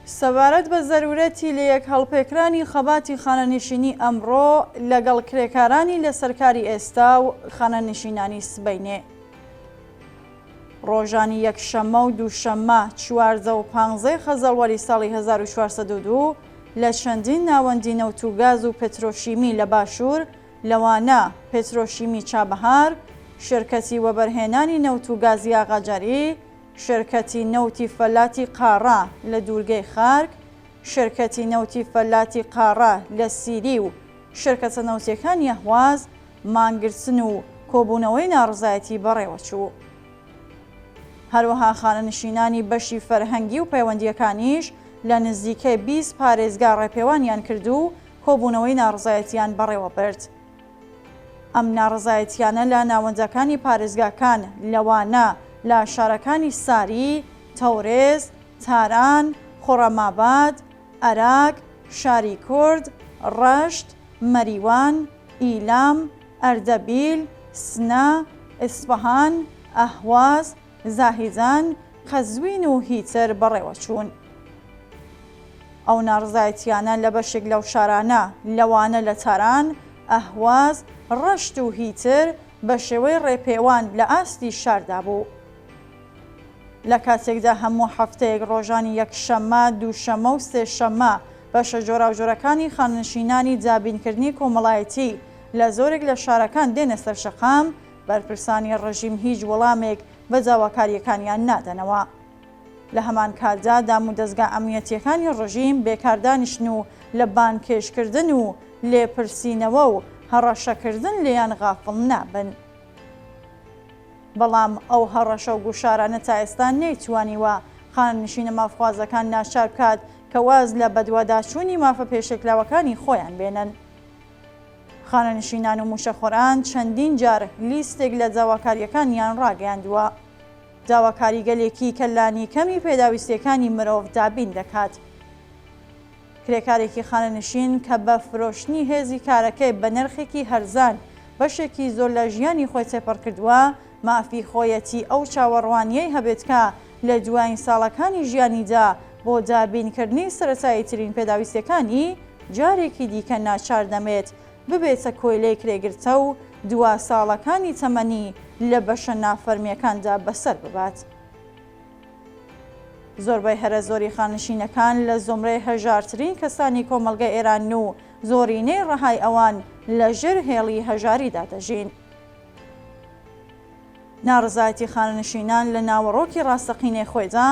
سەبارەت بە زەرورەتی لەیەکهەڵپێکرانی خەباتی خانەنشینی ئەمڕۆ لەگەڵ کرێکارانی لەسەرکاری ئێستا و خانەنشینانی سبەینێ. ڕۆژانی یەکشەممە و دووشەممە 14 و پانزەی خەزەڵوەری ساڵی 1402 لە چەندین ناوەندی نەوت و گاز و پترۆشیمی لە باشوور لەوانە پترۆشیمی چابەهار، شرکەتی وەبەرهێنانی نەوت و گازی ئاغاجاری، شرکەتی نەوتی فەلاتی قاڕە لە دوورگەی خارک، شرکەتی نەوتی فەلاتی قاڕە لە سیری و شرکەتە نەوتیەکانی ئەهواز مانگرتن و کۆبوونەوەی ناڕزایەتی بەڕێوەچوو. هەروەها خانەنشینانی بەشی فەرهەنگی و پەیوەندییەکانیش لە نزیکەی 20 پارێزگا ڕێپێوانیان کرد و کۆبوونەوەی ناڕزایەتیان بەڕێوە برد. ئەم ناڕەزایەتییانە لە ناوەندەکانی پارێزگاکان لەوانە لە شارەکانی ساری، تەورێز، تاران، خوڕەماباد، ئەراک، شاری کورد، ڕەشت، مەریوان، ئیلام، ئەردەبیل، سنە، ئیسفەهان، ئەهواز، زاهیدان، قەزوین و هیتر بەڕێوەچوون. ئەو ناڕزایەتییانە لە بەشێک لەو شارانە، لەوانە لە تاران، ئەهواز، ڕەشت و هیتر بە شێوەی ڕێپێوان لە ئاستی شاردا بوو. لە کاتێکدا هەموو هەفتەیەک ڕۆژانی یەکشەممە، دووشەممە و سێشەممە بەشە جۆراوجۆرەکانی خانەنشینانی دابینکردنی کۆمەڵایەتی لە زۆرێک لە شارەکان دێنە سەر شەقام، بەرپرسانی ڕژیم هیچ وەڵامێک بە داواکارییەکانیان نادەنەوە. لە هەمان کاتدا دامودەزگا ئەمنیەتییەکانی ڕژیم بێکار دانیشتن و لە بانگهێشتکردن و لێپرسینەوە و هەڕەشەکردن لێیان غافڵ نابن. بەڵام ئەو هەڕەشە و گوشارانە تا ئێستا نەیتوانیوە خانەنشینە مافخوازەکان ناچار بکات کە واز لە بەدواداچوونی مافە پێشێکراوەکانی خۆیان بێنن. خانەنشینان و مووچەخۆران چەندین جار لیستێک لە داواکارییەکانیان ڕاگەیاندووە. داواکاریگەلێکی کە لانیکەمی پێداویستییەکانی مرۆڤ دابین دەکات. کرێکارێکی خانەنشین کە بە فرۆشتنی هێزی کارەکەی بە نرخێکی هەرزان بەشێکی زۆر لە ژیانی خۆی تێپەڕ کردووە، مافی خۆیەتی ئەو چاوەڕوانییەی هەبێت کە لە دوایین ساڵەکانی ژیانیدا بۆ دابینکردنی سەرەتاییترین پێداویستییەکانی جارێکی دیکە ناچار نەبێت ببێتە کۆیلەی کرێگرتە و دوا ساڵەکانی تەمەنی لە بەشە نافەرمییەکاندا بەسەر ببات. زۆربەی هەرە زۆری خانەنشینەکان لە زومرەی هەژارترین کەسانی کۆمەڵگەی ئێرانن و زۆرینەی ڕەهای ئەوان لە ژێر هێڵی هەژاریدا دەژین. ناڕەزایەتی خانەنشینان لە ناوەڕۆکی ڕاستەقینەی خۆیدا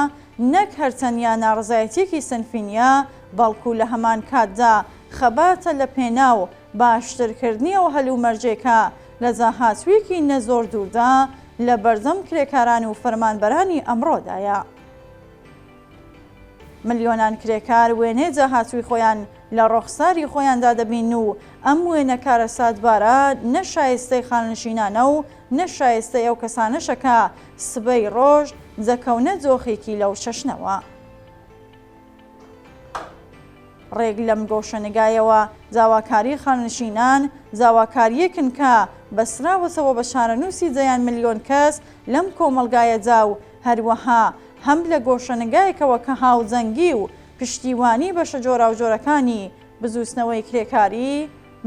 نەک هەر تەنیا ناڕەزایەتییەکی سنفی نییە، بەڵکوو لە هەمان کاتدا خەباتە لە پێناو باشترکردنی ئەو هەلومەرجەی کە لە داهاتوویەکی نە زۆر دووردا لە بەردەم کرێکاران و فەرمانبەرانی ئەمڕۆدایە. ملیۆنان کرێکار وێنەی داهاتووی خۆیان لە ڕۆخساری خۆیاندا دەبینن و ئەم وێنە کارەساتبارە نە شایستەی خانەنشینانە و نە شایستەی ئەو کەسانەشە کە سبەی ڕۆژ دەکەونە دۆخێکی لەو چەشنەوە. ڕێک لەم گۆشەنگایەوە داواکاری خانەنشینان داواکارییەکن کە بەستراوەتەوە بە چارەنووسی دەیان ملیۆن کەس لەم کۆمەڵگایەدا و هەروەها هەم لە گۆشەنگایەکەوە کە هاودەنگی و پشتیوانی بەشە جۆراوجۆرەکانی بزووتنەوەی کرێکاری،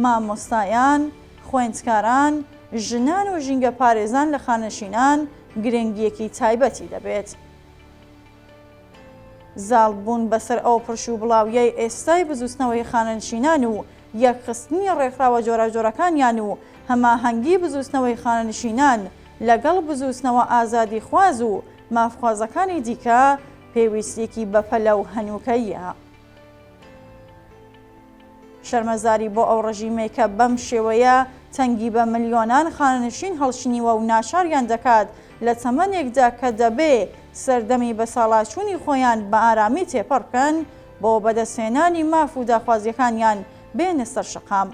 مامۆستایان، خوێندکاران، ژنان و ژینگەپارێزان لە خانەنشینان گرنگییەکی تایبەتی دەبێت. زاڵ بوون بەسەر ئەو پرشوبڵاوییەی ئێستای بزووتنەوەی خانەنشینان و یەکخستنی ڕێکخراوە جۆراوجۆرەکانیان و هەماهەنگی بزووتنەوەی خانەنشینان لەگەڵ بزووتنەوە ئازادیخواز و مافخوازەکانی دیکە پێویستییەکی بەپەلە و هەنووکەییە. شەرمەزاری بۆ ئەو ڕژیمەی کە بەم شێوەیە تەنگی بە ملیۆنان خانەنشین هەڵچنیوە و ناچاریان دەکات لە تەمەنێکدا کە دەبێ سەردەمی بەساڵاچوونی خۆیان بە ئارامی تێپەڕ بکەن بۆ بەدەستهێنانی ماف و داخوازیەکانیان بێنە سەر شەقام.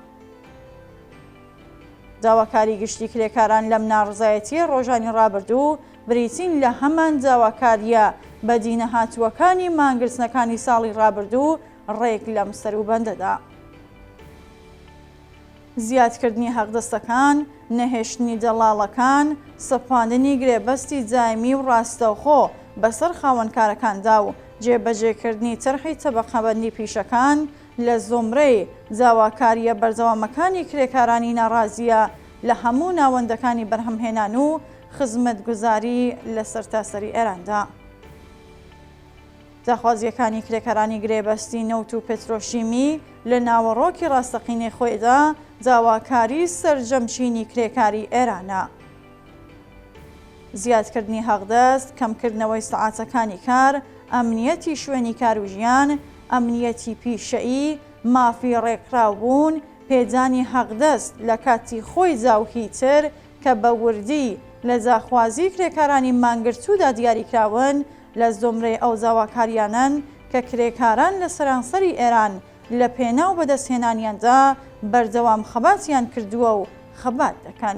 داواکاری گشتی کرێکاران لەم ناڕزایەتیە ڕۆژانی ڕابردوو بریتین لە هەمان داواکاریە بەدینەهاتووەکانی مانگرتنەکانی ساڵی ڕابردوو ڕێک لەم سەروبەندەدا. زیادکردنی حەقدەستەکان، نەهێشتنی دەڵاڵەکان، سەپاندنی گرێبەستی دایمی و ڕاستەوخۆ بەسەر خاوەنکارەکاندا و. جێبەجێکردنی تەرحی تەبەقەبەندی پیشەکان لە زومرەی داواکارییە بەردەوامەکانی کرێکارانی ناڕازییە لە هەموو ناوەندەکانی بەرهەمهێنان و خزمەتگوزاری لە سەرتاسەری ئێراندا. داخوازییەکانی کرێکارانی گرێبەستی نەوت و پترۆشیمی لە ناوەڕۆکی ڕاستەقینەی خۆیدا داواکاری سەرجەم چینی کرێکاری ئێرانە. زیادکردنی حەقدەست، کەمکردنەوەی سەعاتەکانی کار، ئەمنیەتی شوێنی کار و ژیان، ئەمنیەتی پیشەیی، مافی ڕێکخراوبوون، پێدانی حەقدەست لە کاتی خۆیدا و هیتر کە بە وردی لە داخوازیی کرێکارانی مانگرتوودا دیاریکراون، لە زومرەی ئەو داواکارییانەن کە کرێکاران لە سەرانسەری ئێران لە پێناو بەدەستهێنانیاندا بەردەوام خەباتیان کردووە و خەبات دەکەن.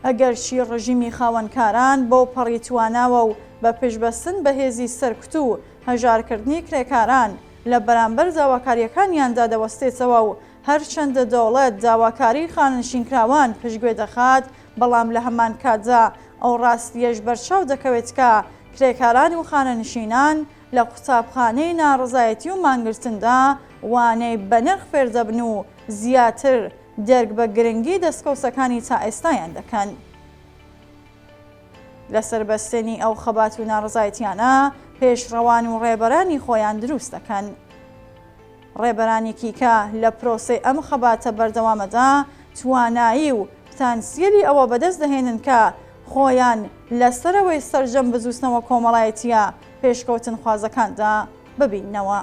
ئەگەرچی ڕژیمی خاوەنکاران بەو پەڕی تواناوە و بە پشتبەستن بە هێزی سەرکوت و هەژارکردنی کرێکاران لە بەرامبەر داواکارییەکانیاندا دەوەستێتەوە و هەرچەندە دەوڵەت داواکاریی خانەنشینکراوان پشتگوێ دەخات، بەڵام لە هەمان کاتدا ئەو ڕاستییەش بەرچاو دەکەوێت کە کرێکاران و خانەنشینان لە قوتابخانەی ناڕەزایەتی و مانگرتندا وانەی بەنرخ فێردەبن و زیاتر دەرک بە گرنگی دەستکەوتەکانی تا ئێستایان دەکەن. لەسەر بەستێنی ئەو خەبات و ناڕەزایەتیانە پێشڕەوان و ڕێبەرانی خۆیان دروست دەکەن. ڕێبەرانێکی کە لە پرۆسەی ئەم خەباتە بەردەوامەدا توانایی و پتانسیەلی ئەوە بەدەست دەهێنن کە خۆیان لە سەرەوەی سەرجەم بزووتنەوە کۆمەڵایەتییە پێشکەوتنخوازەکاندا ببیننەوە.